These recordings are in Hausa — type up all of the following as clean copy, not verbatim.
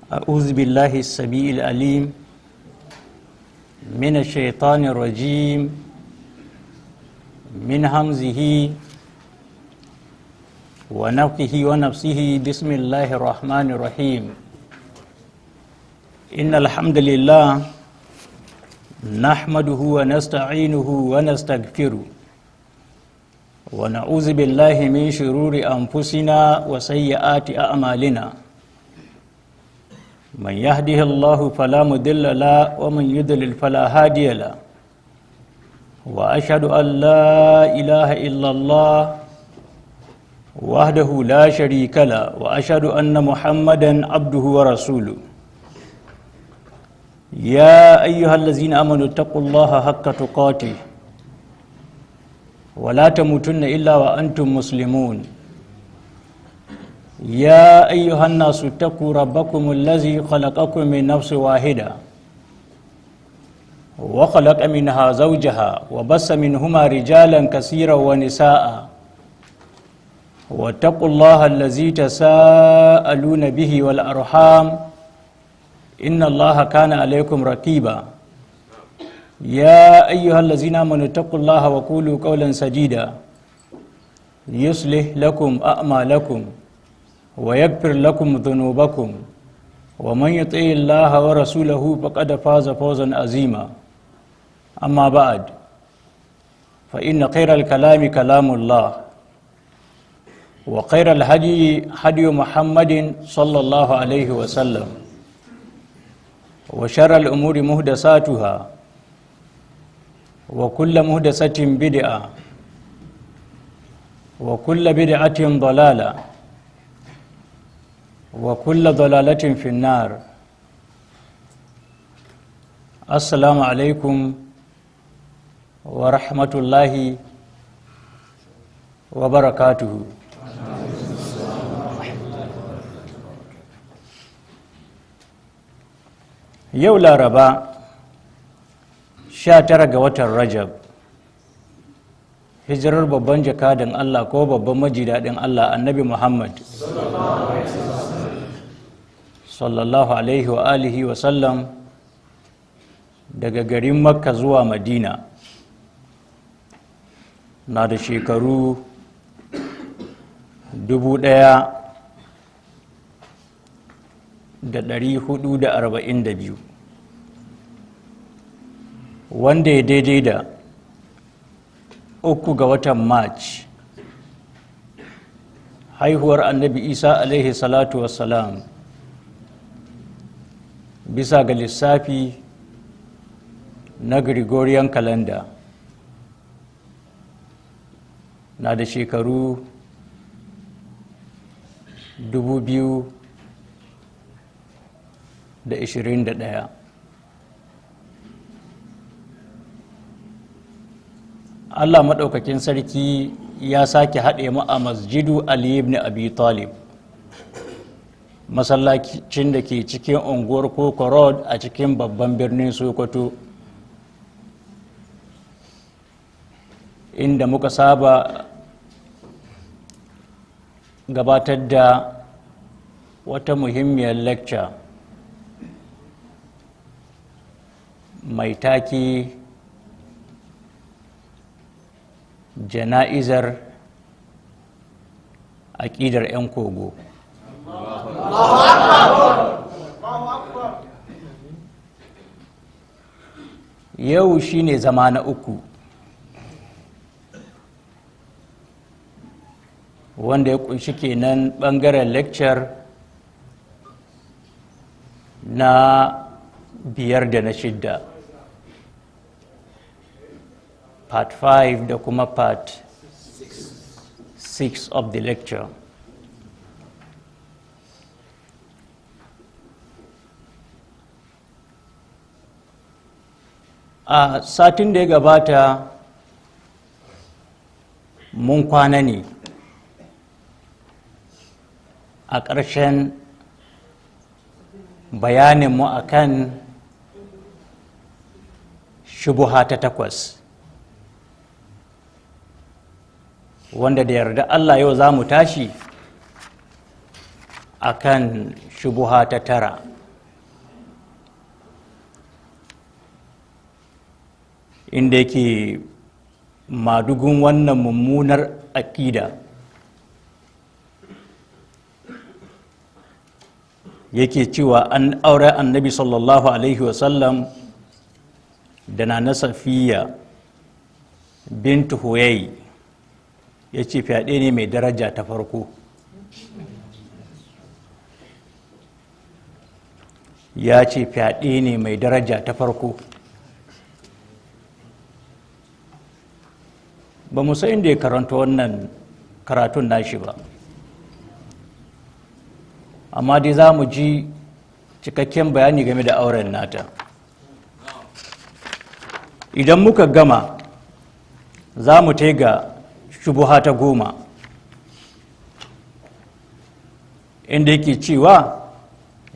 أعوذ بالله السميع العليم من الشيطان الرجيم من همزه ونفخه ونفسه. بسم الله الرحمن الرحيم. إن الحمد لله نحمده ونستعينه ونستغفره ونعوذ بالله من شرور أنفسنا وسيئات أعمالنا. من يهده الله فلا مضل له ومن يضلل فلا هادي له. وأشهد أن لا إله إلا الله وحده لا شريك له، وأشهد أن محمدا عبده ورسوله. يا أيها الذين آمنوا اتقوا الله حق تقاته ولا تموتن إلا وأنتم مسلمون. يا أيها الناس اتقوا ربكم الذي خلقكم من نفس واحدة وخلق منها زوجها وبث منهما رجالا كثيرا ونساء، واتقوا الله الذي تساءلون به والأرحام إن الله كان عليكم رقيبا. يا أيها الذين آمنوا اتقوا الله وقولوا قولا سديدا يصلح لكم أعمالكم ويغفر لكم ذنوبكم، ومن يطع الله ورسوله فقد فاز فوزا عظيما. أما بعد، فإن خير الكلام كلام الله، وخير الهدي هدي محمد صلى الله عليه وسلم، وشر الأمور محدثاتها، وكل محدثة بدعة، وكل بدعة ضلالة، وكل ضلالة في النار. السلام عليكم ورحمة الله وبركاته. Yau Laraba, 19 ga watan Rajab, hijirar babban jakadan Allah ko babban majidadin Allah, Annabi Muhammad sallallahu alaihi wa alihi wa sallam, daga garin Makka zuwa Madina na da shekaru 1442, wanda ya daidai da 3 ga watan March, haihuwar Annabi Isa alaihi salatu wassalam, bisa ga lissafi na Gregorian calendar, na da shekaru 2021. Allah maɗaukakin sarki ya sake haɗe mu a Masjidu Ali ibn Abi Talib, masallacin da ke cikin unguwar Koko Road a cikin babban birnin Sokoto, inda muka saba gabatar da wata muhimmiyar lecture mai take "Jana'izar Aƙidar 'Yan Kogo". Yau shine zama na uku wanda ya kunshi kenan bangaren lecture na biyar da na shidda, part 5 da kuma part 6 of the lecture. A satin da ya gabata mun kwana ne a ƙarshen bayaninmu a kan shubuha ta takwas, wanda da yarda Allah yau za mu tashi a kan shubuha ta tara. Inda yake madugun wannan mummunar aƙida yake cewa an aure Annabi sallallahu alaihi wasallam da na Safiya bintu Huyai, ya ce fyaɗe ne mai daraja ta farko. Ya ce fyaɗe ne mai daraja ta farko. Ba mu san inda ya karanta wannan karatun nashi ba, amma dai za mu ji cikakken bayani game da auren nata. Idan muka gama, za mu tai ga shubuha ta 10, inda yake cewa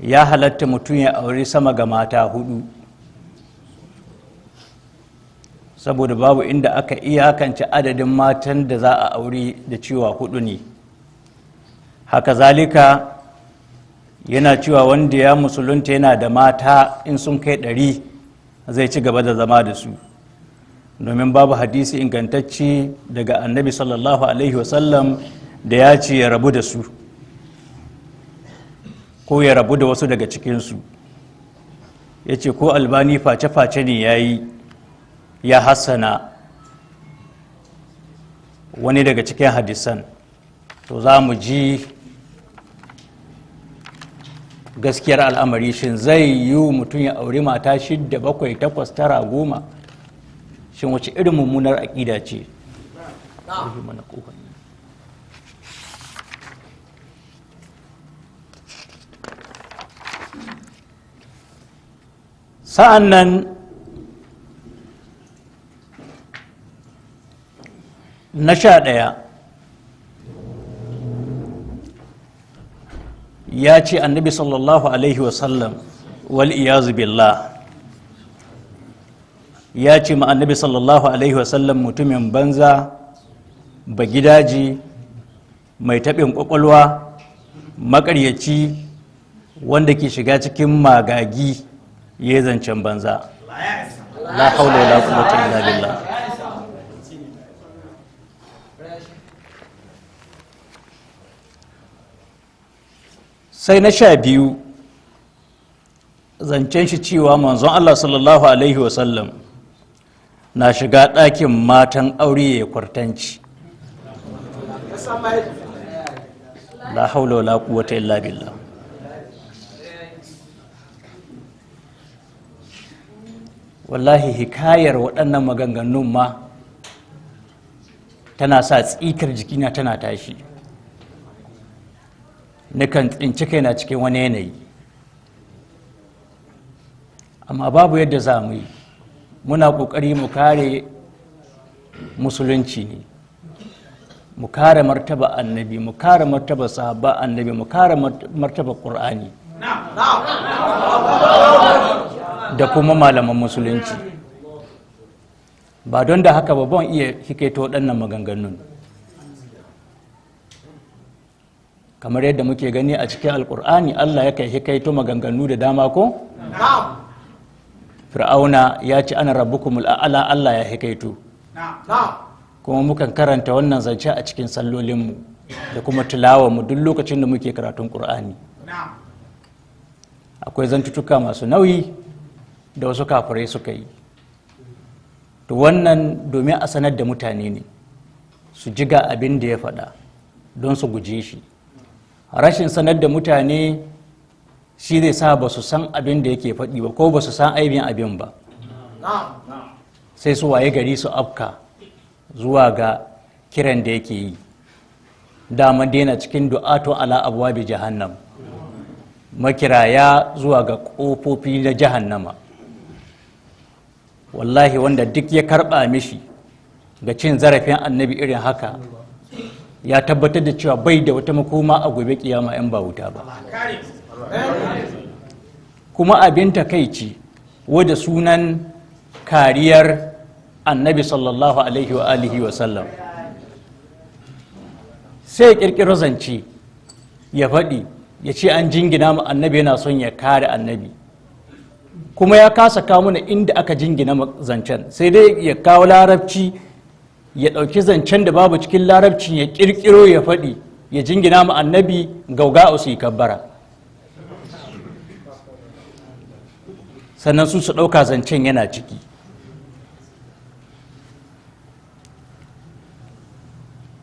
ya halatta mutum ya aure sama ga mata hudu, saboda babu inda aka iyakance adadin matan da za a aure da cewa hudu ne. Haka zalika yana cewa wanda ya musulunta yana da mata in sun kai 100 zai ci gaba da zama da su, domin babu hadisi ingantacce daga Annabi sallallahu alaihi wasallam da ya ce ya rabu da su ko ya rabu da wasu daga cikinsu. Ya ce ko Albani face-face ne ya yi ya hassana wani daga cikin hadisan. To za mu ji gaskiyar al'amari. Shin zai yi mutum ya auri mata 6, 7, 8, 9, 10? Shin wace irin mummunar aƙida ce? Sa'an nan na 11, ya ce Annabi sallallahu alaihi wasallam, wal iyazu billah, ya ce ma Annabi sallallahu alaihi wasallam mutumin banza, ba gidaji, mai taɓin ƙwaƙwalwa, maƙaryaci, wanda ke shiga cikin magagi ya yi zancen banza. La haula wala quwwata illa billah. Sai na 12, zancen shi cewa manzon Allah sallallahu alaihi wasallam na shiga ɗakin matan aure ya kwartanci. La haula wala quwwata illa billah. Wallahi hikayar waɗannan maganganun ma tana sa tsikar jikina tana tashi. Nakan tsinci kaina cikin wani yanayi, amma babu yadda za mu yi. Muna ƙoƙari mu kare musulunci ne, mu kare martaba Annabi, mu kare martaba sahabba Annabi, mu kare martaba Ƙur'ani da kuma malaman musulunci. Ba don da haka ba ban iya hikaito waɗannan maganganun. Kamar yadda muke gani a cikin Alƙur'ani, Allah ya kai hikaito maganganu da dama ko? Fir'auna ya ce ana rabbukumul a'la, Allah ya hikaito. Kuma mukan karanta wannan zance a cikin sallolinmu da kuma tilawarmu duk lokacin da muke karatun Ƙur'ani. Akwai zantutuka masu nauyi da wasu kafirai suka yi. To wannan domin a sanar da mutane ne su ji ga abin da ya faɗa don su guje shi. Rashin sanar da mutane shi zai sa ba su san abin da yake faɗi ba ko ba su san aibin abin ba, sai su waye gari su afka zuwa ga kiran da yake yi. Dama daina cikin du'atu ala abwabi jahannam, makiraya zuwa ga ƙofofi na jahannama. Wallahi wanda duk ya karɓa mishi ga cin zarafin Annabi irin haka, ya tabbatar da cewa bai da wata makoma a gobe kiyama in ba wuta ba. Kuma abin takaici, wadda sunan kariyar Annabi sallallahu alaihi wa alihi wa sallam, sai ya kirkiro zance ya faɗi, ya ce an jingina mu Annabi yana son ya kare Annabi. Kuma ya kasa kawo mana inda aka jingina zancen, sai dai ya kawo larabci, ya ɗauki zancen da babu cikin larabcin ya ƙirƙiro ya faɗi, ya jingina ma annabi, gauga su yi kabbara, sannan su su ɗauka zancen yana ciki.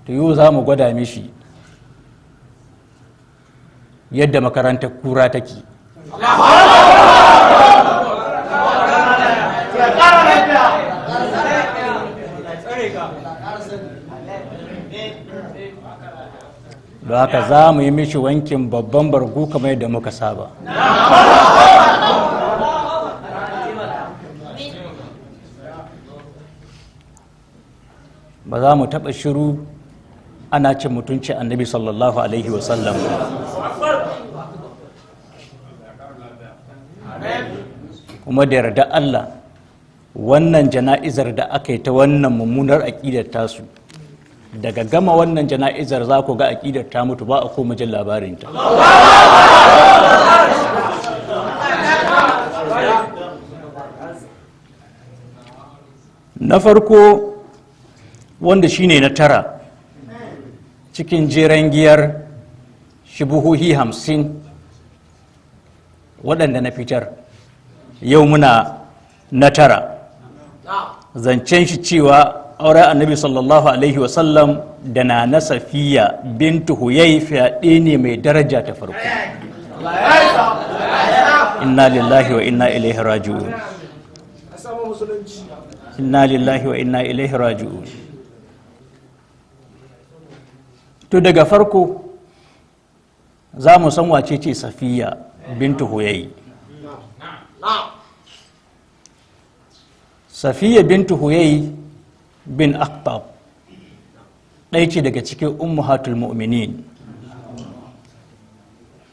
To yau za mu gwada mishi yadda makarantar kura take. Don haka za mu yi mishi wankin babban bargu kamar yadda muka saba. Ba za mu taɓa shiru ana cin mutunci annabi sallallahu alaihi wasallam. Kuma da yarda Allah, wannan jana'izar da aka yi ta wannan mummunar aƙidar tasu, daga gama wannan jana'izar za ku ga aƙidar ta mutu, ba a koma jin labarinta. Na farko, wanda shine na tara cikin jeren giyar shubuhohi 50 waɗanda na fitar, yau muna na tara, zancen shi cewa auren annabi sallallahu alaihi wasallam da na na Safiya bintu Huyai fyaɗe ne mai daraja ta farko. Inna lillahi wa inna ilaihi raji'un. Inna lillahi wa inna ilaihi raji'un. To daga farko za mu san wace ce Safiya bintu Huyai. Safiya bintu Huyai bin Akhtab ɗaya ce daga cikin ummahatul mu'minin,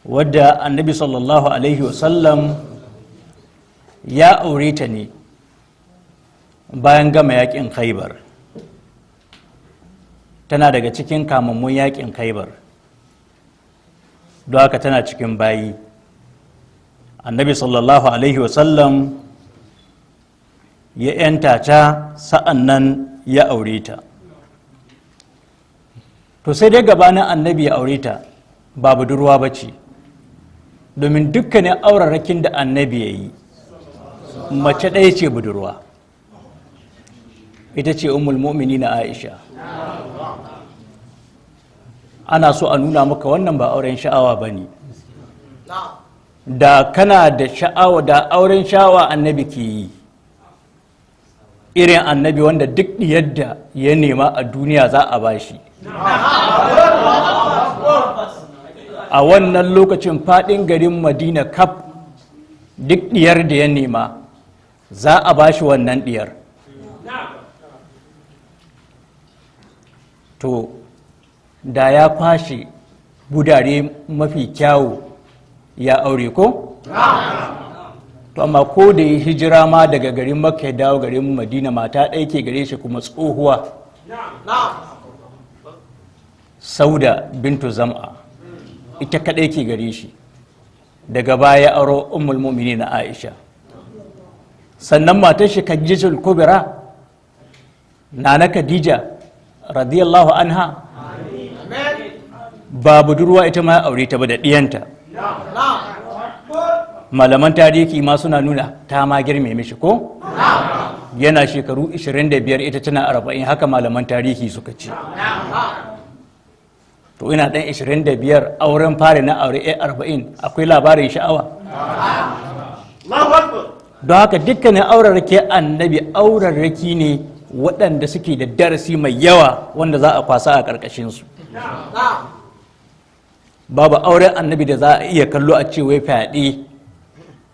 wadda annabi sallallahu alaihi wasallam ya aure ta ne bayan gama yakin Khaibar. Tana daga cikin kamammun yakin Khaibar, don haka tana cikin bayi. Annabi sallallahu alaihi wasallam ya 'yanta ta, sa'an nan ya aure ta. To sai dai gabanin annabi ya aure ta ba budurwa ba ce, domin dukkanin aurarrakin da annabi ya yi mace ɗaya ce budurwa, ita ce ummul na Aisha. Ana so a nuna maka wannan ba auren sha'awa ba ne. Da kana da sha'awa, da auren sha'awa annabi ke yi, irin annabi wanda duk yadda ya nema a duniya za a bashi. A wannan lokacin fadin garin Madina kaf, duk diyar da ya nema za a bashi wannan diyar. To da ya kwashe budare mafi kyawu ya aure ko? To amma ko da ya hijira ma daga garin Makka ya dawo garin Madina, mata ɗaya ke gare shi kuma tsohuwa, Sauda bintu Zam'a, ita kaɗai ke gare shi. Daga baya auro ummul mu'minin na Aisha. Sannan matar shi Khadijatul Kubra, Nana Khadija radiyallahu anha, ba budurwa ita ma aure ta ba da ɗiyanta. Malaman tarihi ma suna nuna ta ma girme mishi ko? Yana shekaru 25, ita tana 40, haka malaman tarihi suka ce. To ina ɗan 25 auren fari na aure 40, akwai labarin sha'awa. Don haka dukkanin aurarraki annabi aurarraki ne waɗanda suke da darasi mai yawa wanda za a kwasa a ƙarƙashinsu. Babu auren annabi da za a iya kallo a ce wai fyaɗe,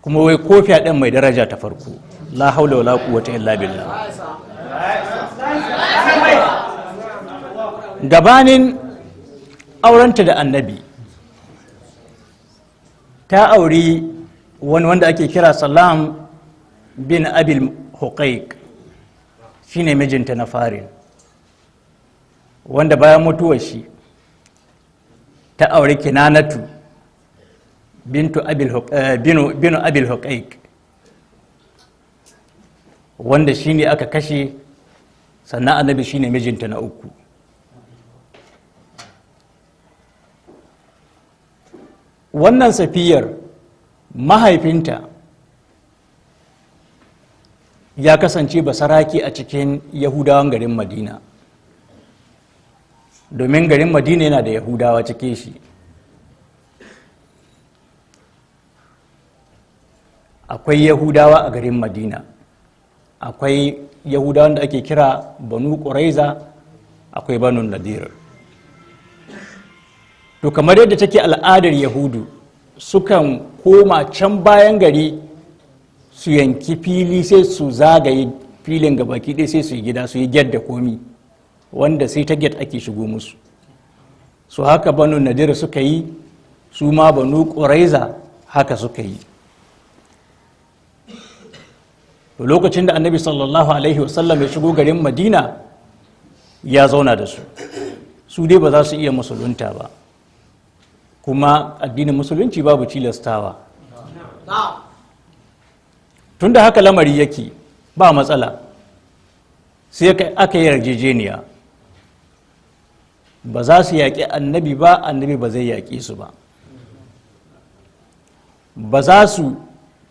kuma wai ko fyaɗen mai daraja ta farko. La haula wala quwwata illa billah. Gabanin aurenta da annabi, ta auri wani wanda ake kira Salam bin Abil Huqaiq, shine mijinta na farin, wanda bayan mutuwar shi ta auri Kinanatu binu Abil Huqaiq. Wanda shine aka kashe, sannan Annabi shine mijinta na uku. Wannan Safiyar, mahaifinta ya kasance basaraki a cikin Yahudawan garin Madina, domin garin Madina yana da Yahudawa cike shi. Akwai Yahudawa a garin Madina, akwai Yahudawan da ake kira Banu Ƙuraiza, akwai Banu Nadir. To, kamar yadda take al'adar Yahudu, sukan koma can bayan gari su yanki fili, sai su zagaye filin gabaki ɗaya, sai su yi gida, su yi gate da komi, wanda sai ta gate ake shigo musu. Su haka Banu Nadir suka yi, su ma Banu Ƙuraiza haka suka yi. To, lokacin da Annabi sallallahu alaihi wasallam ya shigo garin Madina, ya zauna da su. Su dai ba za su iya musulunta ba, kuma addinin Musulunci babu tilastawa. Tunda haka lamari yake, ba matsala, sai aka yi yarjejeniya: ba za su yaƙi Annabi ba, Annabi ba zai yaƙi su ba, ba za su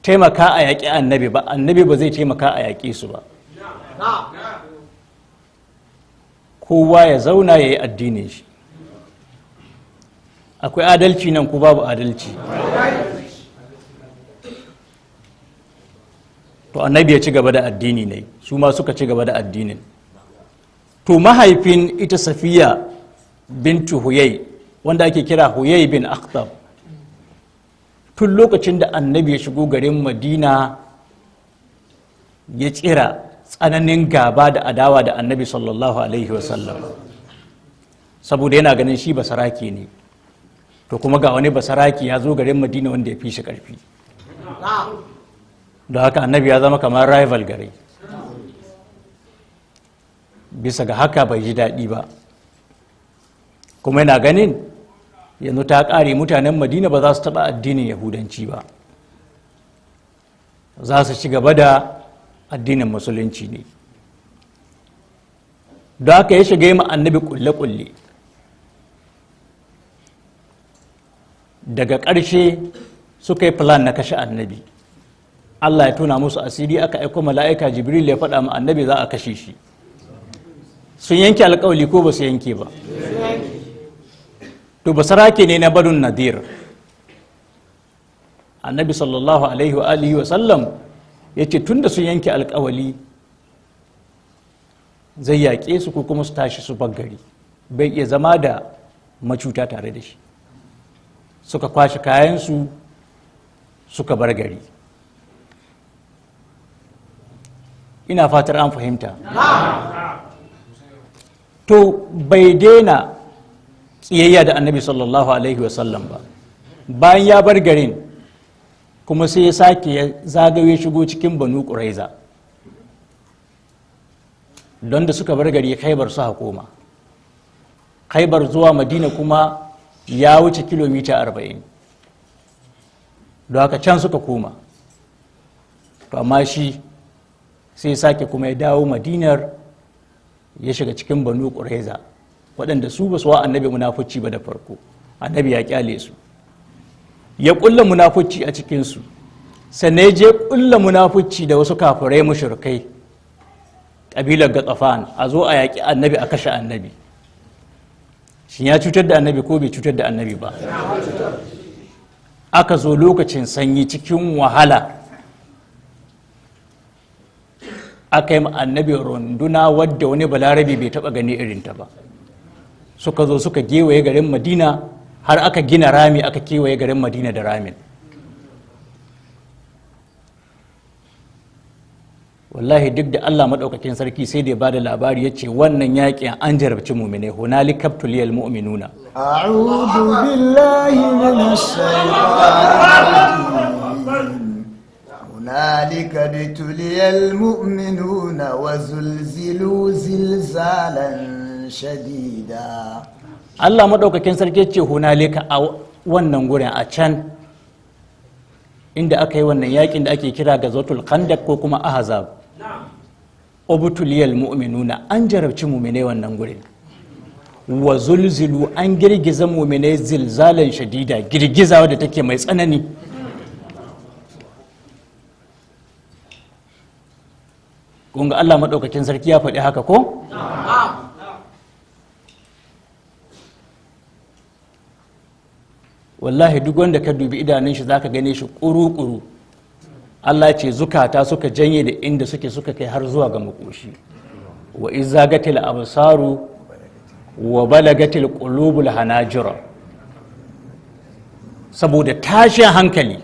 taimaka a yaƙi Annabi ba, Annabi ba zai taimaka a yaƙi su ba. Kowa ya zauna ya yi addinin shi. Akwai adalci nan ko babu adalci? To, Annabi ya ci gaba da addini ne, su ma suka ci gaba da addinin. To, mahaifin ita Safiya bintu Huyai, wanda ake kira Huyai bin Akhtab, tun lokacin da Annabi ya shigo garin Madina ya tsira tsananin gaba da adawa da Annabi sallallahu alaihi wasallam, saboda yana ganin shi basaraki ne. To, kuma ga wani basaraki ya zo garin Madina wanda ya fi shi karfi. Don haka Annabi ya zama kamar rival gare. Bisa ga haka bai ji daɗi ba, kuma yana ganin yanzu ta ƙare, mutanen Madina ba za su taɓa addinin Yahudanci ba, za su ci gaba da addinin Musulunci ne. Don haka ya shiga yi ma Annabi ƙulle-ƙulle. Daga ƙarshe suka yi plan na kashe Annabi. Allah ya tona musu asiri, aka aiko mala'ika Jibril ya faɗa ma Annabi za a kashe shi. Sun yanke alƙawali ko ba su yanke ba? To, basarake ne na Banu Nadir. Annabi sallallahu alaihi wa alihi wa sallam ya ce tun da sun yanke alƙawali, zai yaƙe su ko kuma su tashi su gari. Bai iya zama da macuta tare da shi. Suka kwashe kayansu suka bar gari. Ina fatar an fahimta. To, bai daina ƙiyayya da Annabi sallallahu alaihi wasallam ba. Bayan ya bar garin kuma, sai ya sake ya zagaye shigo cikin Banu Ƙuraiza, don da suka bar gari Khaibar su koma. Khaibar zuwa Madina kuma ya wuce kilomita 40, don haka can suka koma. To, amma shi sai sake kuma ya dawo Madinar, ya shiga cikin Banu Ƙuraiza, waɗanda su ba su wa Annabi munafuci ba da farko. Annabi ya kyale su. Ya ƙulla munafuci a cikinsu, sannan ya je ƙulla munafuci da wasu kafirai mushrikai, ƙabilar Gatsafan, a zo a yaƙi Annabi, a kashe Annabi. Shin ya cutar da Annabi ko bai cutar da Annabi ba? Aka zo lokacin sanyi, cikin wahala, aka yi Annabi runduna wadda wani Balarabe bai taɓa gani irinta ba. Suka zo suka gewaye garin Madina, har aka gina rami aka kewaye garin Madina da ramin. Wallahi, duk da Allah maɗaukakin sarki sai da ya bada labari, ya ce wannan yaƙin an jarabci muminai, hunalika ibtuliyal mu'minuna. أعوذ بالله من الشيطان الرجيم. هنالك ابتلي المؤمنون وزلزلوا زلزالا شديدا. Allah maɗaukakin sarki ce hunalika, a wannan gurin, a can inda aka yi wannan yakin da ake kira Gazatul Khandaq ko kuma Ahzab. Ubtuliyal mu'minuna, an jarabci mu'minai wannan gurin. Wa zulzilu, an girgiza mu'minai zilzalan shadida, girgizawa da take mai tsanani. Kun ga Allah maɗaukakin sarki ya faɗi haka ko? Wallahi duk wanda ka dubi idanun shi zaka gane shi ƙuru-ƙuru. Allah ce zukata suka janye da inda suke, suka kai har zuwa ga makoshi. Wa izagatil absaru wa balagatil qulubul hanajira, saboda tashin hankali.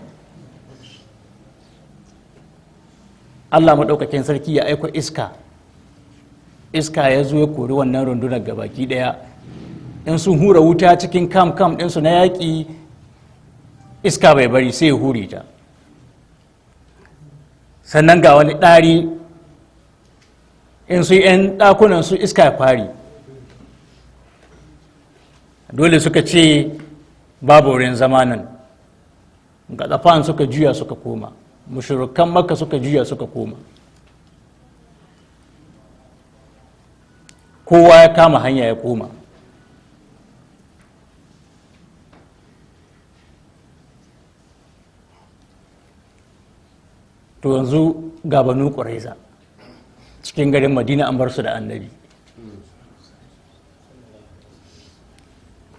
Allah maɗaukakin sarki ya aiko iska, iska ya zo ya kori wannan rundunar gabaki ɗaya. In sun hura wuta cikin kam kam ɗinsu na yaƙi, iska bai bari, sai ya hure ta. Sannan ga wani ɗari, in su 'yan ɗakunan su iska ya fari. Dole suka ce babu wurin zamanin. Gatsafan suka juya suka koma, mushrikan Makka suka juya suka koma, kowa ya kama hanya ya koma. To yanzu ga Banu Ƙuraiza cikin garin Madina, an bar su da Annabi.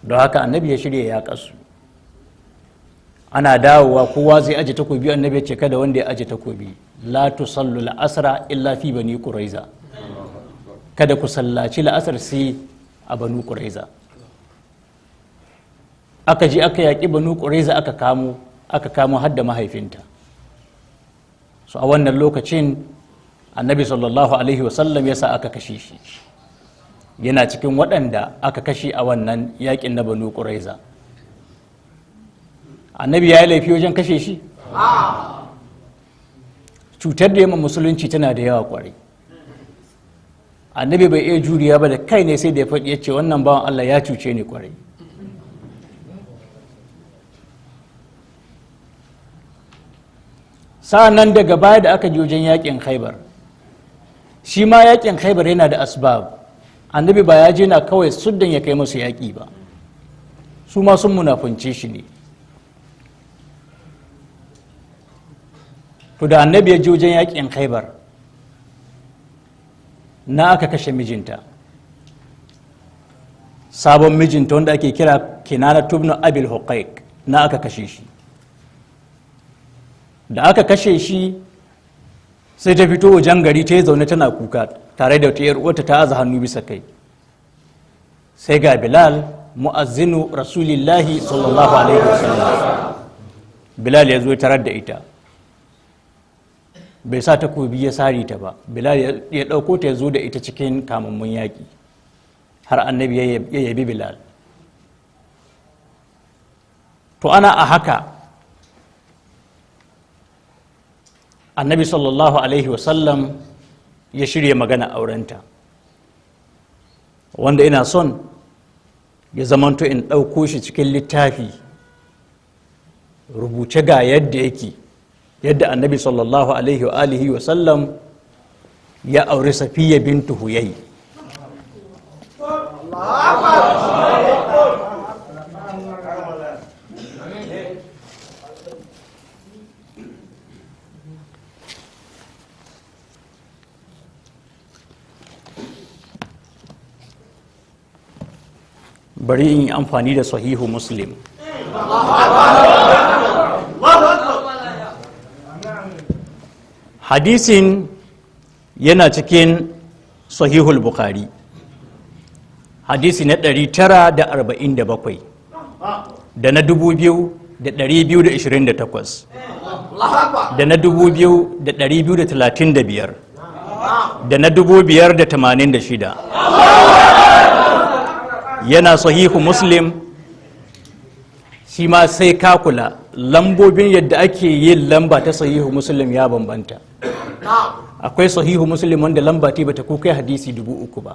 Don haka Annabi ya shirya ya kasu. Ana dawowa, kowa zai aje takobi. Annabi ya ce kada wanda ya aje takobi. La tusallu la'asra illa fi Bani Quraiza, kada ku sallaci la'asar sai a Banu Quraiza. Aka je aka yaƙi Banu Quraiza, aka kamo har da mahaifinta. So a wannan lokacin Annabi sallallahu alaihi wasallam ya sa aka kashe shi. Yana cikin waɗanda aka kashe a wannan yaƙin na Banu Quraiza. Annabi ya yi laifi wajen kashe shi? Cutar da yamma musulunci tana da yawa kwarai. Annabi bai iya juriya ba, da kai ne sai da ya faɗi, ya ce wannan bawan Allah ya cuce ni kwarai. Sa'an nan daga baya da aka je wajen yakin Khaibar, shi ma yakin Khaibar yana da asbab. Annabi ba ya je na kawai suddan ya kai masu yaƙi ba, su ma sun munafunce shi ne. To da Annabi ya je wajen yakin Khaibar, na aka kashe mijinta, sabon mijinta wanda ake kira Kinana tubnu Abil Huqaiq, na aka kashe shi. Da aka kashe shi, sai ta fito wajen gari, ta yi zaune tana kuka tare da wata 'yar uwarta, ta aza hannu bisa kai. Sai ga Bilal, mu'azzinu Rasulillahi sallallahu alaihi wasallam. Bilal ya zo tarar da ita, bai sa takobi ya sare ta ba. Bilal ya ɗauko ta, ya zo da ita cikin kamammun yaƙi, har Annabi ya yabi Bilal. To ana a haka, Annabi sallallahu alaihi wasallam ya shirya magana aurenta, wanda ina son ya zamanto in ɗauko shi cikin littafi rubuce, ga yadda yake, yadda Annabi sallallahu alaihi wa alihi wasallam ya auri Safiya bintu Huyai. Bari in yi amfani da Sahihu Muslim. Hadisin yana cikin Sahihul Bukhari, hadisi na 947 da na 2228 da na 2235 da na 5086. Yana Sahihu Muslim shi ma. Sai ka kula, lambobin yadda ake yin lamba ta Sahihu Muslim ya bambanta. Akwai Sahihu Muslim wanda lamba ta bata ko kai hadisi 3000 ba,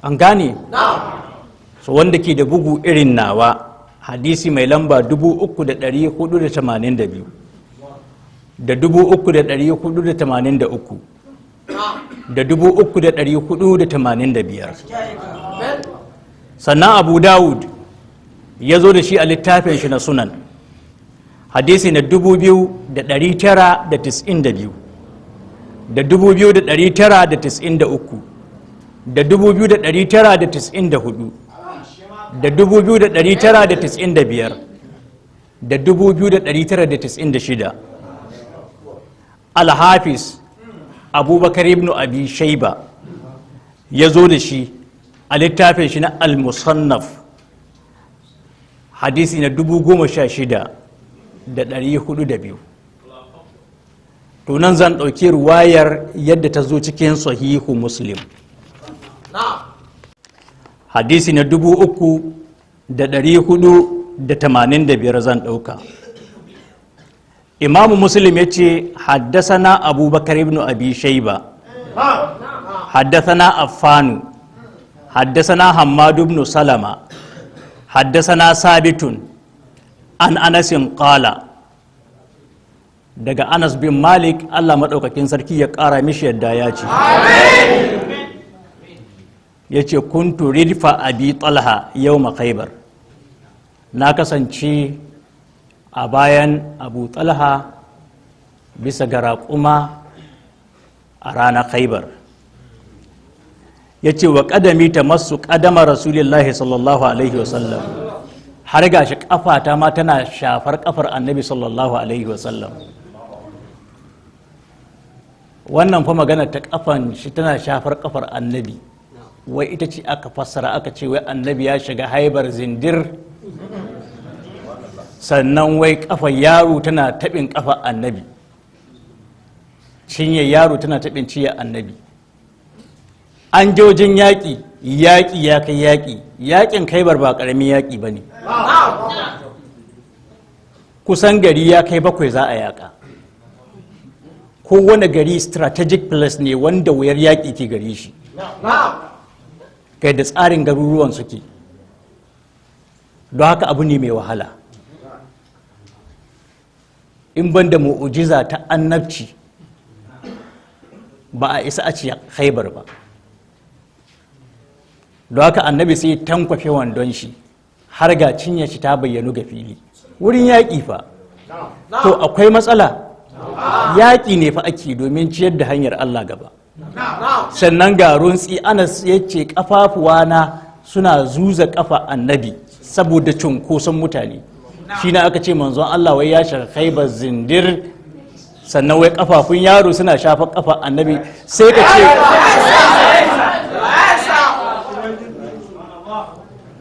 an gane? So wanda ke da bugu irin nawa, hadisi mai lamba 3482 da 3483. da 3485. Sannan Abu Dawud ya zo da shi a littafin shi na Sunan, hadisi na 2992 da 2993 da 2994 da 2995 da 2996. Alhafiz Abubakar ibn Abi Shaiba ya zo da shi a littafin shi na Al-Musannaf, hadisi na 16402. To, nan zan ɗauki ruwayar yadda ta zo cikin Sahihu Muslim, hadisi na 3485 zan ɗauka. Imamu Muslim ya ce: "Haddasana Abubakar ibn Abi Shaiba, haddasana Affanu, haddasana Hammadu ibn Salama, haddasana Sabitun an Anasin qala." Daga Anas bin Malik, Allah maɗaukakin sarki ya ƙara mishi yadda, ya ce, "Kuntu ridfa Abi Talha yawma Khaybar." Na kasance a bayan Abu Talha bisa ga raƙuma a ranar Khaybar. Ya ce: "Wa ƙadami tamassu ƙadama Rasulillahi sallallahu alaihi wasallam." Har gashi ƙafata ma tana shafar ƙafar Annabi sallallahu alaihi wasallam. Wannan fa magana ta ƙafan shi tana shafar ƙafar Annabi, wai ita ce aka fassara aka ce wai Annabi ya shiga Haibar zindir, sannan wai ƙafar yaro tana taɓin ƙafar Annabi, cinye yaro tana taɓin ciye Annabi. An je wajen yaƙi, yaƙi ya kai yaƙi. Yaƙin Kaibar ba ƙaramin yaƙi ba ne. Kusan gari ya kai bakwai za a yaƙa. Kowane gari strategic place ne wanda wuyar yaƙi ke gari shi, kai da tsarin garuruwan suke. Don haka abu ne mai wahala. In ban da mu'ujiza ta annabci, ba a isa a ci Haibar ba. Don haka Annabi sai tankwafe wandon shi har ga cinye shi ta bayyanu ga fili. Wurin yaƙi fa. To, akwai matsala. Yaƙi ne fa ake domin ciyar da hanyar Allah gaba. Sannan ga runtsi. Anas ya ce kafafuwana suna zuza kafa Annabi saboda cunkoson mutane. Shi na aka ce manzon Allah wai ya shiga Khaibar zindir, sannan wai kafafun yaro suna shafa kafa Annabi. Sai ka ce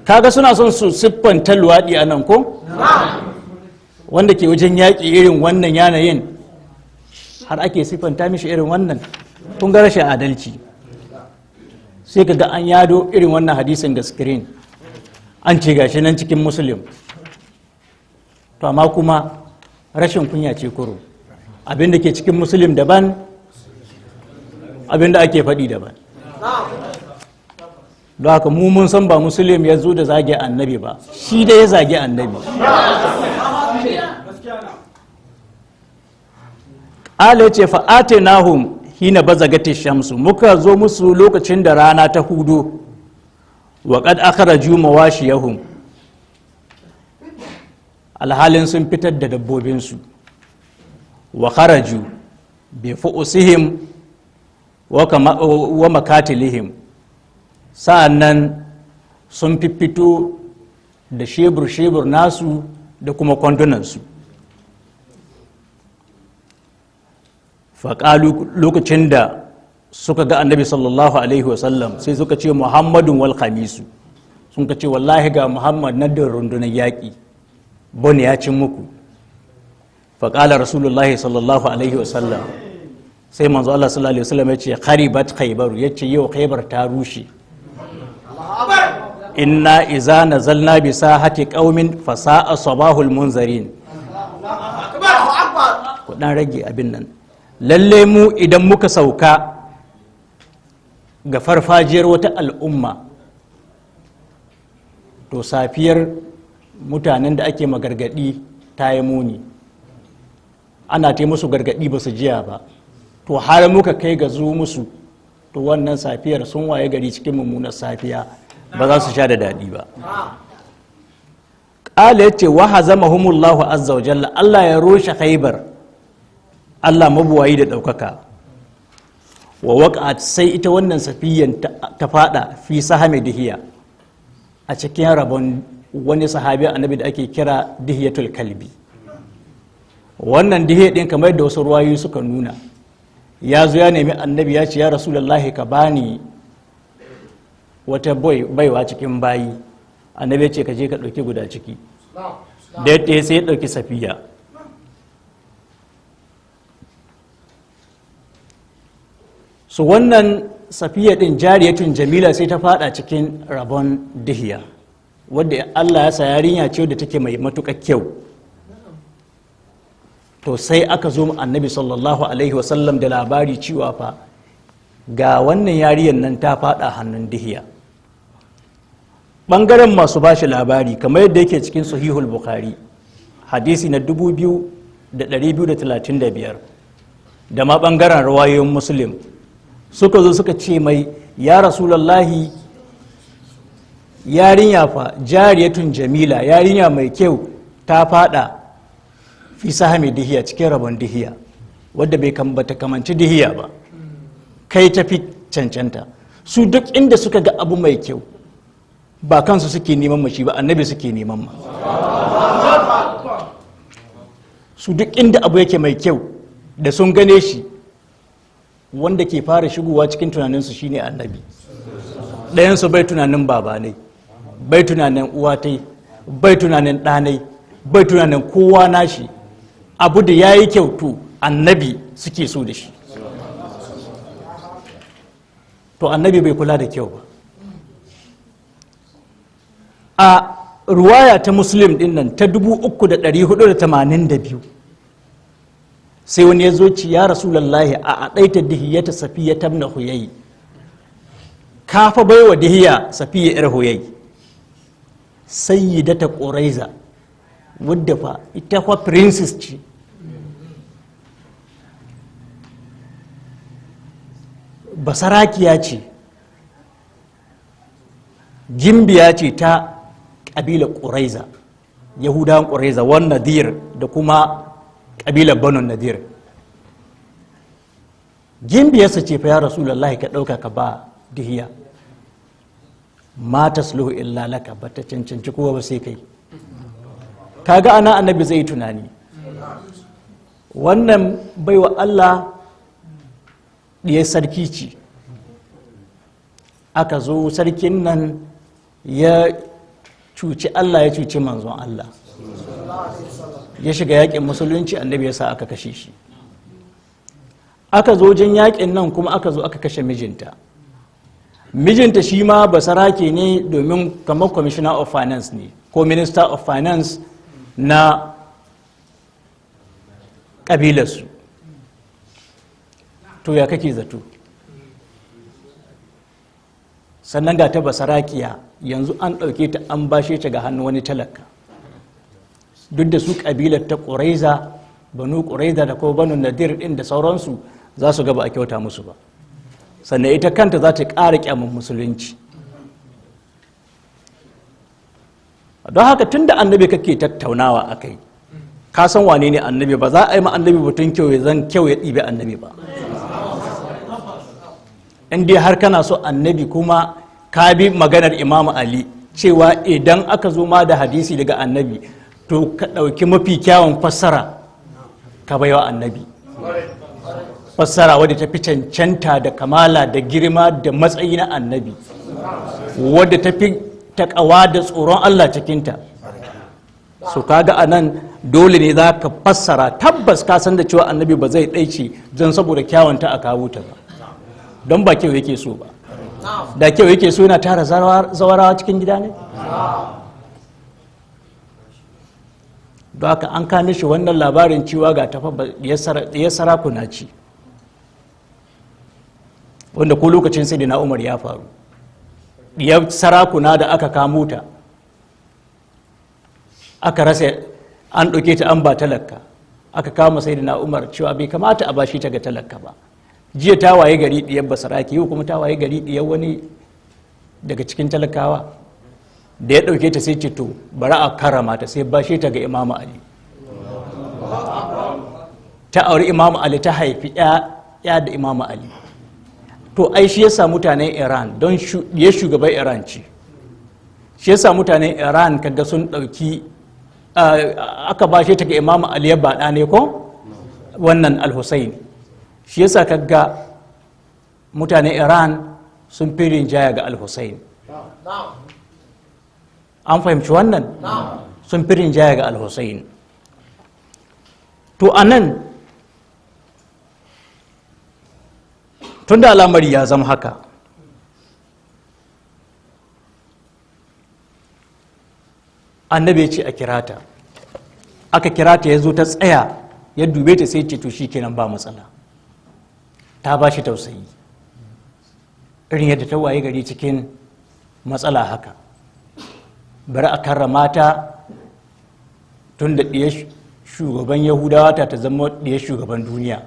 kaga suna son su siffanta luwaɗi a nan, ko wanda ke wajen yaƙi irin wannan yanayin har ake siffanta mishi irin wannan. Kun ga rashin adalci. Sai ka ga an yado irin wannan hadisin ga screen, an ce gashi nan cikin Muslim. To, amma kuma rashin kunya ce kuro. Abinda ke cikin Muslim daban, abinda ake faɗi daban. Don haka mu mun san ba Muslim ya zo da zage Annabi ba, shi da ya zage Annabi. Ala ya ce: "Fa'atinahum hina bazagati shamsu." Muka zo musu lokacin da rana ta hudu. Wa qad akhraju mawashiyahum, alhalin sun fitar da dabbobinsu. Wa kharaju bi fu'usihim wa makatilihim. Sa'annan sun fiffito da shebur-shebur nasu da kuma kwandunansu. Faƙalu, lokacin da suka ga Annabi sallallahu alaihi wasallam, sai suka ce: "Muhammadun wal khamisu." Sun ka ce: "Wallahi ga Muhammad na da rundunar yaƙi, bone ya cin muku." Faƙala Rasulullahi sallallahu alaihi wasallam, sai manzo Allah sallallahu alaihi wasallam ya ce: "Kharibat Khaybar." Ya ce: "Yau Khaybar ta rushe. Inna iza nazalna bi sahati qaumin fasa'a sabahul munzarin." Ku dan rage abin nan. Lalle mu idan muka sauka ga farfajiyar wata al'umma, to safiyar mutanen da ake magargadi ta yi muni. Ana ta musu gargadi ba su jiya ba. To har muka kai ga zo musu, to wannan safiyar sun waye gari cikin mummunar safiya, ba za su sha da daɗi ba. Ƙala, ya ce, wa hazamahumullahu azza wa jalla, Allah ya roshe Khaibar, Allah mabuwayi da ɗaukaka. Wa waqa'at, sai ita wannan safiyan ta fada fi sahami Dihiya, a cikin rabon wani sahabi Annabi da ake kira Dihiyatul Kalbi. Wannan Dihiya din, kamar da wasu ruwayoyi suka nuna, ya zo ya nemi Annabi, ya ce, "Ya Rasulullahi, ka bani wata baiwa cikin bayi." Annabi ya ce, "Ka je ka ɗauki guda ciki." Da ya sai ya ɗauki Safiya. So wannan Safiya ɗin, jariyatun jamila, sai ta fada cikin rabon Dihiya, wadda Allah ya sa yarinya ce da take mai matuƙar kyau. To sai aka zo Annabi sallallahu alaihi wasallam da labari cewa fa ga wannan yariyar nan ta fada hannun Dihiya. Ɓangaren masu bashi labari, kamar yadda yake cikin Sahihul Bukhari, hadisi na 2235, da ma ɓangaren rawayoyin Muslim, suka zo suka ce mai, "Ya Rasulallahi, yarinya fa, jariyatun jamila, yarinya mai kyau, ta fada fi sahami Dihiya, cikin rabon Dihiya, wadda bai bata kamanci Dihiya ba, kai tafi cancanta." Su duk inda suka ga abu mai kyau, ba kansu suke neman mashi ba, Annabi suke neman ma. Su duk inda abu yake mai kyau, da sun gane shi, wanda ke fara shigowa cikin tunaninsu shine Annabi. Ɗayansu bai tunanin babanai, bai tunanin uwatai, bai tunanin ɗanai, bai tunanin kowa nashi. Abu da ya yi kyau, to Annabi suke so da shi. To Annabi bai kula da kyau ba. A ruwaya ta Muslim din nan ta 3482, sai wani ya zo ci, "Ya Rasulallahi, a adaita Dihiyata Safiya tabna Huyayi, ka fa baiwa Dihiya Safiya yar Huyayi, sayyidata Quraiza, wadda fa ita fa princess ce." Basarakiya ce, gimbiya ce ta ƙabilar Ƙuraiza, Yahudawan Ƙuraiza, wan Nadir, da kuma ƙabilar Banu Nadir. Gimbiyarsa ce fa, ya Rasulullahi, ka ɗauka ka ba Dihiya, ma tasluhu illa laka, ba ta cancanci kowa ba sai kai. Kaga ana Annabi zai tunani, wannan baiwa Allah ɗiyar sarki ce. Aka zo sarkin nan ya cuci Allah, ya cuci manzon Allah, ya shiga yakin musulunci, Annabi ya sa aka kashe shi. Aka zo wajen yakin nan kuma aka zo aka kashe mijinta. Mijinta shi ma basarake ne, domin kamar commissioner of finance ne ko minister of finance na ƙabilarsu. To ya kake zato? Sannan ga ta basarakiya, yanzu an ɗauke ta an bashe ta ga hannu wani talaka. Duk da su ƙabilar ta Ƙuraiza, Banu Ƙuraiza da kuma Banu Nadir ɗin da sauransu, za su gaba a kyauta musu ba. Sannan ita kanta za ta ƙara ƙyamun musulunci. Don haka tun da Annabi kake tattaunawa a kai, ka san wane ne Annabi, ba za a yi ma Annabi batun kyau ya zan kyau ya ɗibi Annabi ba. In dai har kana so Annabi, kuma ka bi maganar Imam Ali cewa idan aka zo ma da hadisi daga Annabi, to ka ɗauki mafi kyawun fassara ka baiwa Annabi, fassara wadda ta fi cancanta da kamala da girma da matsayi na Annabi, wadda ta fi taƙawa da tsoron Allah cikinta. So kaga a nan dole ne za ka fassara. Tabbas ka san da cewa Annabi ba zai ɗaice don saboda kyawunta a kawo ta ba, don ba kyau yake so ba. Da kyau yake so, yana tara zawarawa cikin gida ne? Don haka an kame shi wannan labarin cewa ga tafa ya sarakuna ci, wanda ko lokacin sai na Umar ya faru, ya sarakuna da aka kamo ta, aka rasa, an ɗauke ta an ba talaka. Aka kama sai na Umar cewa bai kamata a bashi ta ga talaka ba. Jiya ta waye gari diyar basaraki, yau kuma ta waye gari diyar wani daga cikin talakawa. Da ya ɗauke ta sai ce to bari a karama ta, sai bashe ta ga Imamu Ali. Ta auri Imamu Ali, ta haifi ya da Imamu Ali. To ai shi yasa mutanen Iran, don ya shugaban Iran ce, shi yasa mutanen Iran kaga sun ɗauki, aka bashe ta ga Imamu Ali ya baɗa ne ko wannan Al-Hussein. Shi yasa kaga mutanen Iran sun fi rinjaya ga Al-Hussein. An fahimci wannan? Sun fi rinjaya ga Al-Hussein. To anan tunda al'amari ya zama haka, annabi ya ce a kira ta. Aka kira ta, ya zo ta tsaya, ya dube ta sai ce to shi kenan ba matsala. Ta ba shi tausayi irin yadda ta waye gari cikin matsala haka, bari a karrama ta tun da ɗiya shugaban Yahudawa ta zama ɗiya shugaban duniya.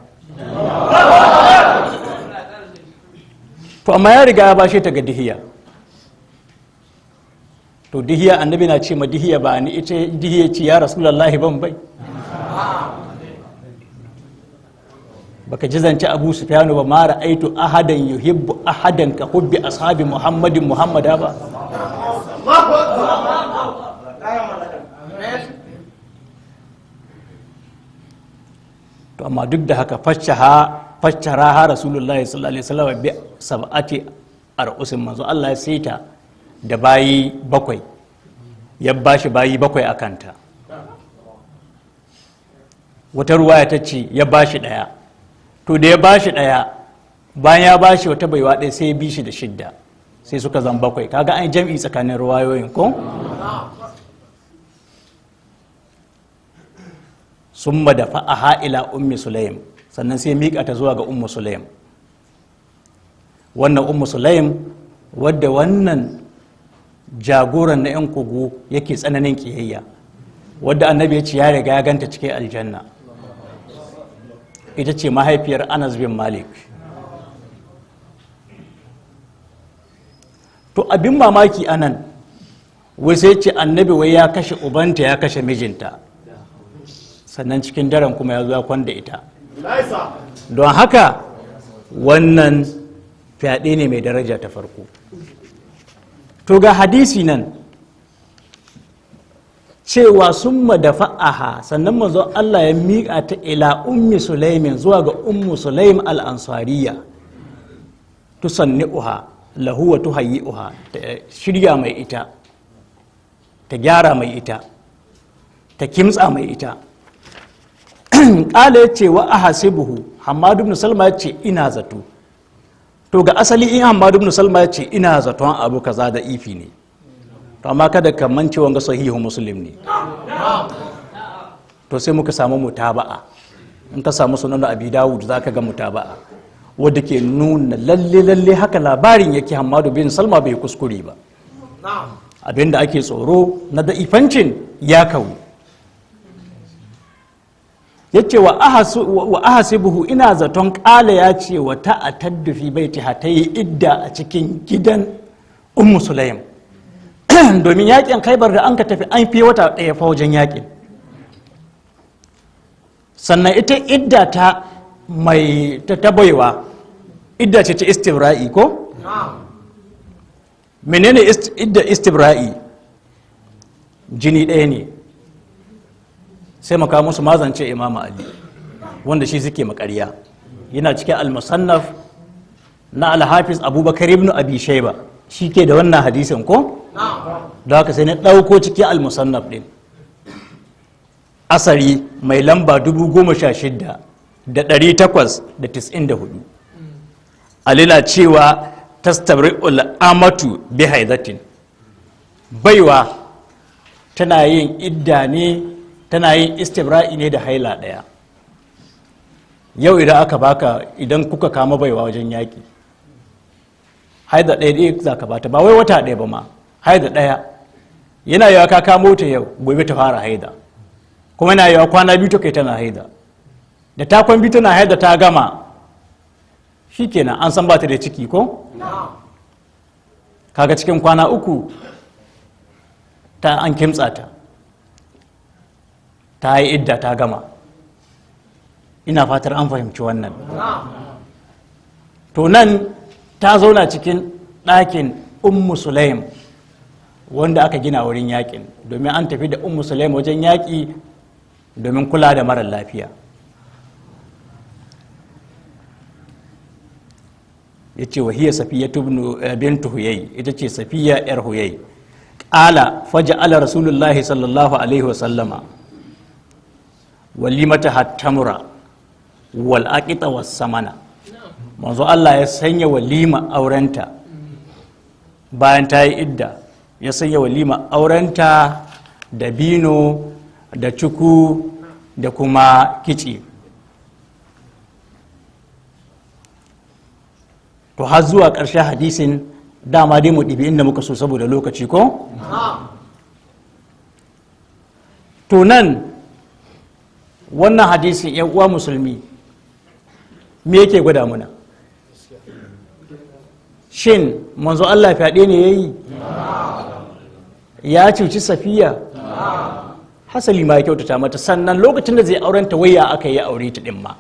To amma ya riga ya bashe ta ga Dihiya. To Dihiya, annabi na ce ma Dihiya ba ni ita, Dihiya ce ya Rasulullahi ban bai. Baka ji zance Abu Sufyanu ba, ma ra'aitu ahadan yuhibbu ahadan ka hubbi ashabi Muhammadin Muhammada ba. To amma duk da haka fassara ha Rasulullahi sallallahu alaihi wasallam bi sab'ati ar'usin, manzo Allah ya saita da bayi bakwai, ya bashi bayi bakwai akanta. Wata ruwaya ta ce ya bashi ɗaya. To da ya bashi ɗaya, bayan ya bashi wata baiwa ɗaya, sai ya bi shi da shidda, sai suka zan bakwai. Kaga an jam'i tsakanin ruwayoyin ko? Summa da fa'aha ila Ummi Sulaim, sannan sai miƙa ta zuwa ga Ummu Sulaim. Wannan Ummu Sulaim wadda wannan jagoran na 'yan kogo yake tsananin ƙiyayya, wadda annabi ya ce ya riga ya ganta cikin aljanna, ita ce mahaifiyar Anas bin Malik. To abin mamaki anan, wai sai ce annabi wai ya kashe ubanta, ya kashe mijinta, sannan cikin daren kuma ya zo ya kwanda ita. Don haka wannan fyaɗe ne mai daraja ta farko. To ga hadisi nan cewa sun madafa'aha, sannan manzo Allah ya miƙa ta ila Ummi Sulaimin, zuwa ga Ummu Sulaim al-Ansariya, tusanni'uha lahu wa tuhayyi'uha, ta shirya mai ita, ta gyara mai ita, ta kimtsa mai ita. Ƙala ya ce wa ahasibuhu, Hammadu ibn Salma ya ce ina zato. To ga asali in Hammadu ibn Salma ya ce ina zaton abu kaza, da ifi ne. To amma kada ka mance wanga sahihu Muslim ne. To sai muka samu mutaba'a. In ka samu Sunan Abi Dawud zaka ga mutaba'a wadda ke nuna lalle lalle haka labarin yake. Hammadu bin Salma bai kuskure ba, abinda ake tsoro na da'ifancin ya kawu. Yace wa ahasibuhu, ina zaton kala ya ce wa ta'ataddu fi baitiha, ta yi idda a cikin gidan Ummu Sulaim. Domin yakin Khaibar da an ka tafi an fi wata ɗaya fa wajen yakin. Sannan ita idda ta mai ta baiwa idda ce ta istibra'i ko? Menene idda istibra'i? Jini ɗaya ne. Sai maka musu mazance Imamu Ali wanda shi suke makarya, yana cikin Al-Musannaf na Al-Hafiz Abubakar ibn Abi Shayba, shi ke da wannan hadisin ko? Da haka sai na ɗauko cikin Al-Musannaf ɗin, asari mai lamba 16,894. Alila cewa tastabri'ul amatu bi haidatin, baiwa tana yin idda ne, tana yin istibra'i ne da haila ɗaya. Yau idan aka baka, idan kuka kama baiwa wajen yaƙi, haida ɗaya ɗaya za ka bata, ba wai wata ɗaya ba ma, haida ɗaya. Yana yawa ka kamo ta yau, gobe ta fara haida, kuma yana yawa kwana biyu ta kai tana haida. Da ta kwan biyu tana haida ta gama. Shikenan, an san ba ta da ciki ko? Kaga cikin kwana 3 ta an kimtsa ta, ta yi idda ta gama. Ina fatar an fahimci wannan. To nan ta zauna cikin ɗakin Ummu Sulaim wanda aka gina wurin yakin, domin an tafi da Ummu Sulaim wajen yaƙi domin kula da marar lafiya. Ya ce wa hiya Safiya bintu Huyai, ita ce Safiya yar Huyai. Ƙala faja'ala Rasulullahi sallallahu alaihi wasallama walimata hattamura wal aqita was samana. Manzo Allah ya sanya walima aurenta bayan ta yi idda, ya sanya walima aurenta da bino da cuku da kuma kici. To har zuwa ƙarshen hadisin, dama dai mu ɗibi inda muka so saboda lokaci ko? To nan wannan hadisin, yan uwa musulmi, me yake gwada muna? Shin manzo Allah fyaɗe ne ya yi? Ya cuci Safiya? Hasali ma ya kyautata mata. Sannan lokacin da zai aurenta, waya aka yi aure ta ɗin ma?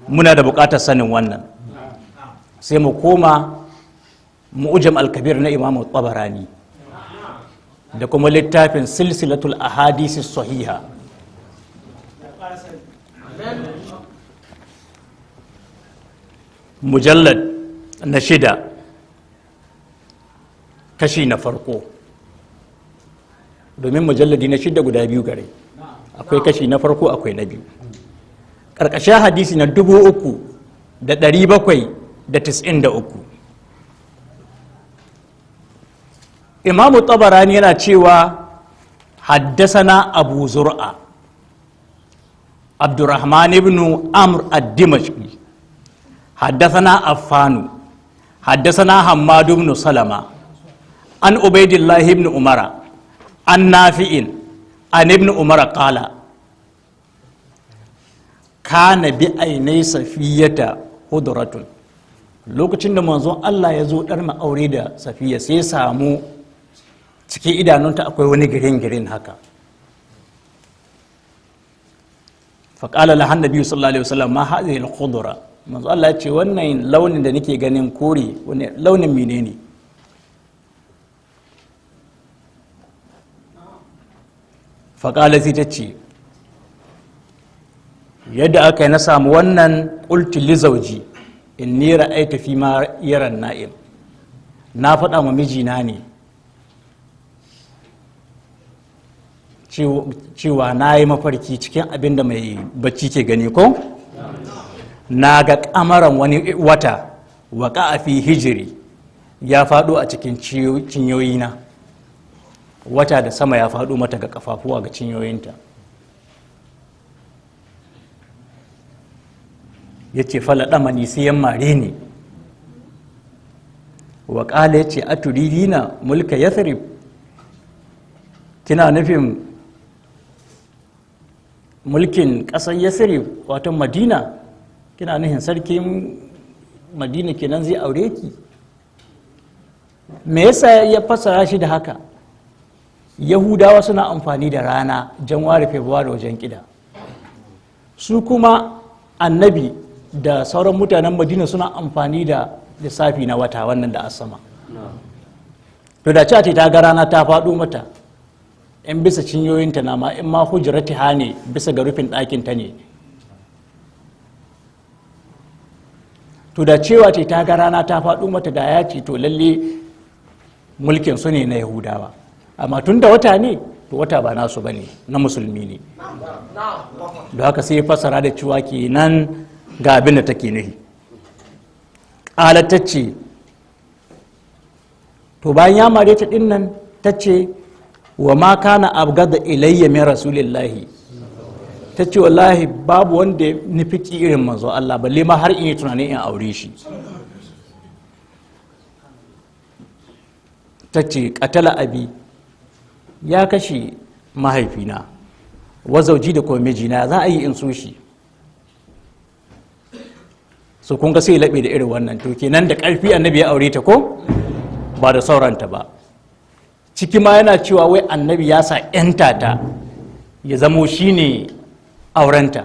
Muna da buƙatar sanin wannan. Sai mu koma Mu'jam al-Kabir na Imam Tabarani da kuma littafin Silsilatul Ahadisi Sahiha, mujallad na 6, kashi na farko, domin mujalladi na 6 guda biyu gare, akwai kashi na farko, akwai na biyu. Ƙarƙashin hadisi na 3793, Imamu Tabarani yana cewa haddasana Abu Zur'a Abdurrahman ibn Amr ad-Dimashqi, haddasana Affanu, haddasana Hammadu ibn Salama, an Ubaidillah ibn Umara, an Nafi'in, an Ibn Umara qala kana bi ainai Safiyata hudratun. Lokacin da manzon Allah ya zo ɗar aure da Safiya, sai samu cikin idanunta akwai wani girin-girin haka. Faƙala lahan nabi sallallahu alaihi wasallam, ma hadhihi al-khudra? Manzon Allah ya ce, wannan launin da nake ganin kore, wani launin menene? Faƙala, sai ta ce, yadda aka yi na samu wannan, qultu li zawji inni ra'aytu fi ma yaran na'im. Na faɗa ma mijina ne cewa na yi mafarki cikin abin da mai bacci ke gani ko na ga kamaran, wani wata, waka a fi hijiri, ya faɗo a cikin cinyoyina. Wata da sama ya faɗo mata ga kafafuwa, ga cinyoyinta. Ya ce falaɗamani, sai ya mare ni. Wa ƙala, ya ce, a turidina mulka Yathrib? Kina nufin mulkin ƙasar Yathrib, wato Madina? Kina nufin sarkin Madina kenan zai aure ki? Me yasa ya fassara shi da haka? Yahudawa suna amfani da rana January, February wajen kida. Su kuma annabi da sauran mutanen Madina suna amfani da lissafi na wata wannan da asama. To da cewa ta ga rana ta faɗo mata in bisa cinyoyinta na ma, in ma hujratiha ne, bisa ga rufin ɗakin ta ne. To da cewa ce ta ga rana ta faɗo mata, da ya ce to lalle mulkin su ne na Yahudawa. Amma tun da wata ne, to wata ba nasu bane, na musulmi ne. Da haka sai fasara da cewa kenan ga abin da take nufi. Ƙala, ta ce, to bayan ya mare ta ɗin nan, ta ce, wa ma kana abgada ilayya min rasulillahi. Ta ce wallahi babu wanda ya nufi irin manzo Allah, balle ma har in yi tunanin in aure shi. Ta ce katala abi, ya kashe mahaifina, wa zauji, da kuma mijina, za a yi in so shi? So kun ga sai laɓe da irin wannan. To kenan da ƙarfi annabi ya aure ta, ko ba da sauranta ba. Ciki ma yana cewa wai annabi ya sa 'yanta ta ya zamo shine aurenta,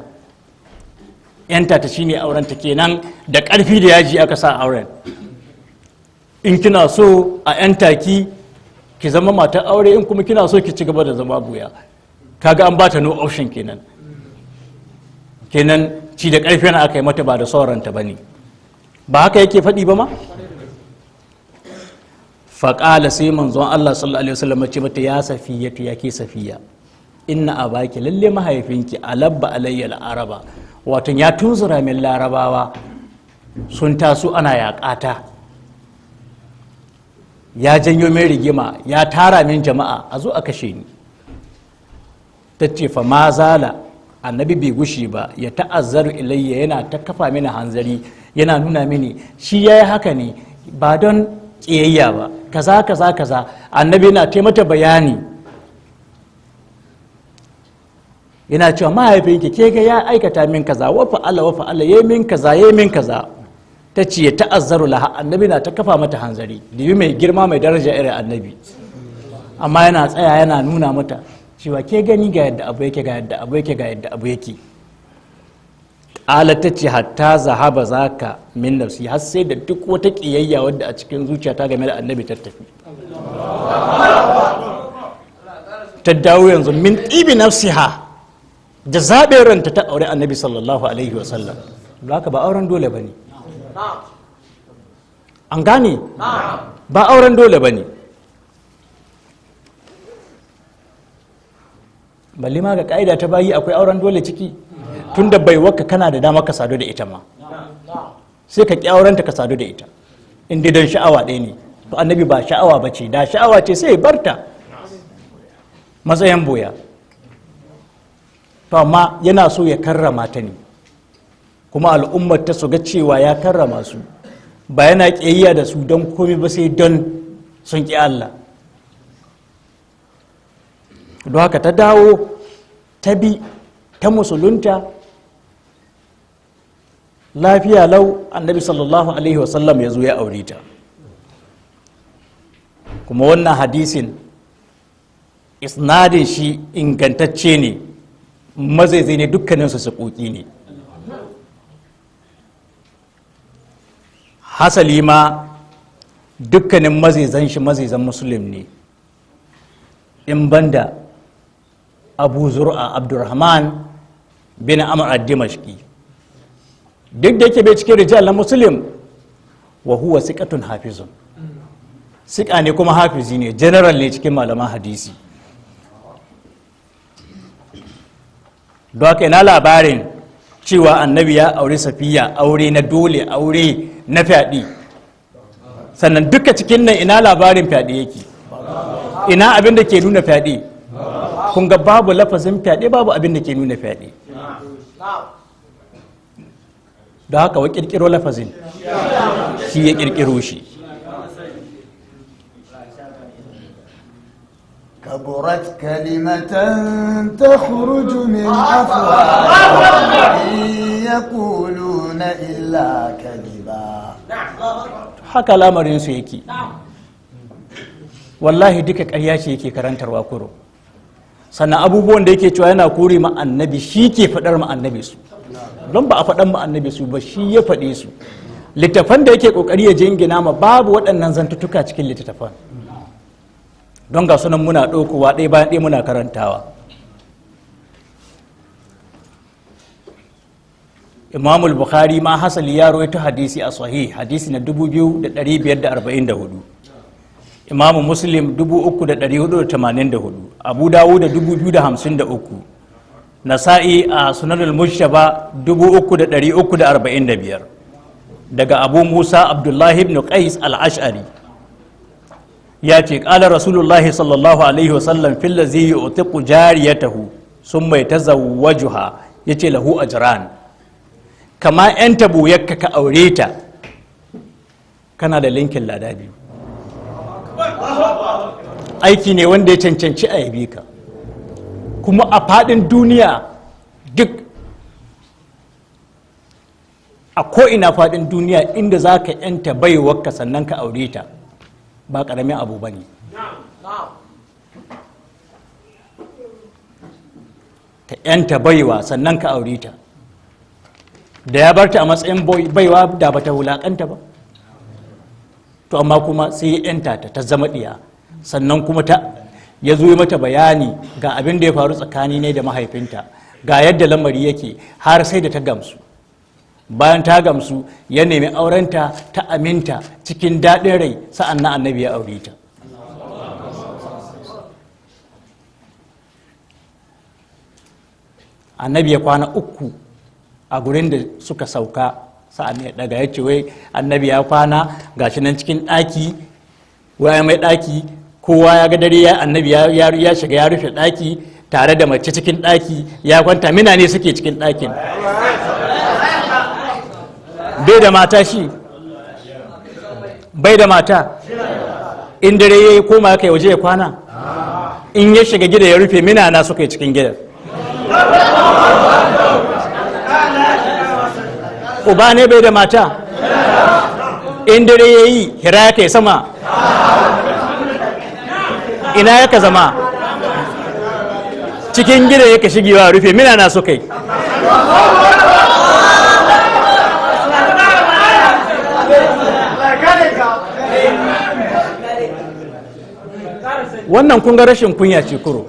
'yanta ta shine aurenta. Kenan da ƙarfi da yaji aka sa auren. In kina so a 'yanta ki, ki zama matar aure, in kuma kina so ki ci gaba da zama buya. Kaga an bata no option kenan. Kenan ci da ƙarfi na aka yi mata, ba da sauranta ba ne. Ba haka yake faɗi ba ma. Faƙala, sai manzon Allah sallallahu alaihi wasallam ce mata: "Ya Safiyatu, ya ke Safiya, inna abaki, lalle mahaifinki, alabba alayya araba, wato ya tunzura min Larabawa, sun taso ana yaƙata, ya janyo min rigima, ya tara min jama'a a zo a kashe ni." Ta ce: "Fa ma zala, annabi bai gushi ba, ya ta'azzaru ilayya, yana ta kafa mini hanzari, yana nuna mini shi ya yi haka ne ba don ƙiyayya ba, kaza kaza kaza." Annabi yana taimata bayani, yana cewa mahaifinki ke ga ya aikata min kaza, wa fa'ala wa fa'ala, yayi min kaza, yayi min kaza. Ta ce ya ta'azzaru laha, annabi na ta kafa mata hanzari. Dibi mai girma mai daraja irin annabi, amma yana tsaya yana nuna mata cewa ke gani, ga yadda abu yake, ga yadda abu yake, ga yadda abu yake. Ƙala, ta ce: "Hatta zahaba zaka min nafsi, har sai da duk wata ƙiyayya wadda a cikin zuciyata game da annabi ta tafi, ta dawo yanzu min ɗibi nafsiha, da zaɓe ranta ta aure annabi sallallahu alaihi wasallam." Don haka ba auren dole ba ne. An gane, ba auren dole ba ne. Balle ma ga ka'ida ta bayi akwai auren dole ciki, tunda bai wakka kana da dama ka sadu da ita ma, sai ka ƙi aurenta ka sadu da ita in dai don sha'awa ɗaya ne. To annabi ba sha'awa ba ce. Da sha'awa ce sai ya barta matsayin boya. To amma yana so ya karrama ta ne, kuma al'ummar ta su ga cewa ya karrama su, ba yana ƙiyayya da su don komai ba sai don sun ƙi Allah. Don haka ta dawo ta bi ta musulunta lafiya lau. Annabi sallallahu alaihi wasallam ya zo ya aure ta. Kuma wannan hadisin isnadin shi ingantacce ne, mazaizai ne dukkaninsu saƙoƙi ne. Hasali ma dukkanin mazaizan shi mazaizan Musulun ne, in banda Abu Zur'a Abdurrahman bin Amr ad-Dimashqi. Duk da yake bai cikin rijal na Muslim, wa huwa siqatun hafizun, siqa ne kuma hafizi ne, general ne cikin malaman hadisi. Don haka ina labarin cewa annabi ya aure Safiya aure na dole, aure na fyaɗe? Sannan duka cikin nan ina labarin fyaɗe yake? Ina abin da ke nuna fyaɗe? Kun ga babu lafazin fyaɗe, babu abin da ke nuna fyaɗe. Don haka wa ƙirƙiro lafazin? Shi ya ƙirƙiro shi. كبرت كلمة تخرج من أفواههم إن يقولون إلا كذبا. Haka lamarinsu yake. Wallahi duka ƙarya ce yake karantarwa kuro. Sannan abubuwan da yake cewa yana kore ma annabi, shi ke faɗar ma annabi su, don ba a faɗan ma annabi su ba, shi ya faɗe su. Littafan da yake ƙoƙari ya jingina ma, babu waɗannan zantutuka cikin littattafan. Don ga sunan muna ɗaukowa ɗaya bayan ɗaya muna karantawa. Imamul Bukhari ma hasali ya rawaito hadisi a sahih, hadisi na 2544, Imamu Muslim 3484, Abu Dawud 2053, Nasa'i a Sunanul Mujtaba 3345, daga Abu Musa Abdullahi ibn Qais al-Ash'ari ya ce: ƙala Rasulullahi sallallahu alaihi wasallam fil ladzi yu'tiqu jariyatahu summa yatazawwajuha, yace: "Lahu ajran." Kama yan tabuyakka ka aure ta, kana da linkin lada biyu. Aiki ne wanda ya cancanci a yabe ka. Kuma a faɗin duniya duk A ko'ina faɗin duniya inda za ka yanta baiwarka sannan ka aure ta, ba ƙaramin abu ba ne. Ka yanta baiwa sannan ka aure ta, da ya barta a matsayin baiwa da bata wulaƙanta ba. To amma kuma sai ya yanta ta, ta zama ɗiya, sannan kuma ta ya zo mata bayani ga abin da ya faru tsakani ne da mahaifinta, ga yadda lamari yake, har sai da ta gamsu. Bayan ta gamsu, ya nemi aurenta, ta aminta cikin daɗin rai, sa'an nan Annabi ya aure ta. Annabi ya kwana 3 a gurin da suka sauka, sa'an ya daga ya ce wai Annabi ya kwana gashi nan cikin ɗaki, wai mai ɗaki, kowa ya ga dare ya Annabi ya shiga ya rufe ɗaki tare da mace cikin ɗaki ya kwanta. Mina ne suke cikin ɗakin? Bai da mata, shi bai da mata. In dare ya yi koma kai waje ya kwana, in ya shiga gida ya rufe, mina na suka yi cikin gidan? Uba ne bai da mata? In dare ya yi hira ya kai sama, ina ya ka zama? Cikin gida ya ka shigewa rufe, mina na suka yi? Wannan kun ga rashin kunya ce kuro.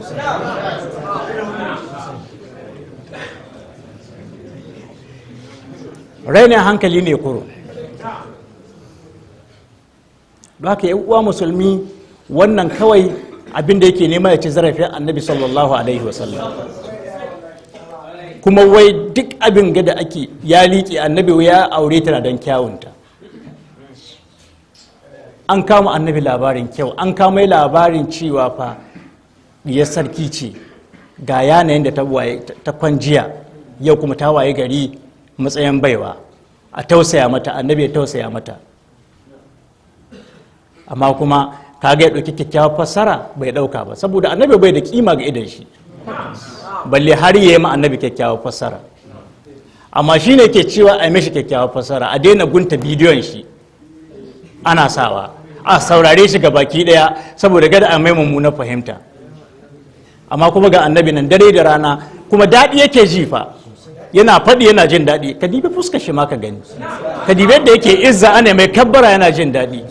Rainin hankali ne kuro. Don haka, yan uwa musulmi, wannan kawai abin da yake nema ya ci zarafin Annabi sallallahu alaihi wasallam. Kuma wai duk abin ga da ake ya liƙe Annabi ya aure ta don kyawunta. An kama Annabi labarin kyau, an kama labarin cewa fa diyar sarki ce, ga yanayin da ta kwanjiya, yau kuma ta waye gari matsayin baiwa. A tausaya mata, Annabi ya tausaya mata. Amma kuma kaga ya ɗauki kyakkyawar fassara, bai ɗauka ba, saboda Annabi bai da kima ga idan shi, balle har ya yi ma Annabi kyakkyawar fassara. Amma shi ne ke cewa a yi mishi kyakkyawar fassara, a daina gunta bidiyon shi ana sawa, a saurare shi ga baki ɗaya, saboda gada a mai mummunar fahimta. Amma kuma ga Annabi nan dare da rana, kuma daɗi yake ji fa, yana faɗi yana jin daɗi. Ka dibi fuskar shi ma ka gani, ka dibi yadda yake izza, ana mai kabbara yana jin daɗi.